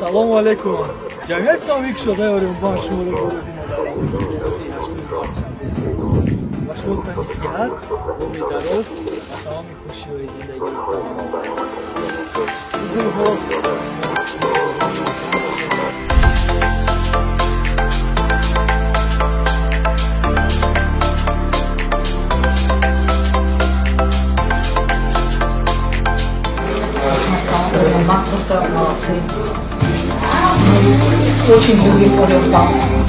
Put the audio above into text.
Ассалому алайкум. Ҷамъияти саҳомии кушодаи Ориёнбанк шуморо бо Рӯзи модарон, рӯзи 8 март ва шумо тани сиҳат, умри дароз ва тамоми хушиҳои зиндагиро таманно дорад. Гулҳо. Ориёнбанк просто молодцы. Мы очень любим Ориёнбанк.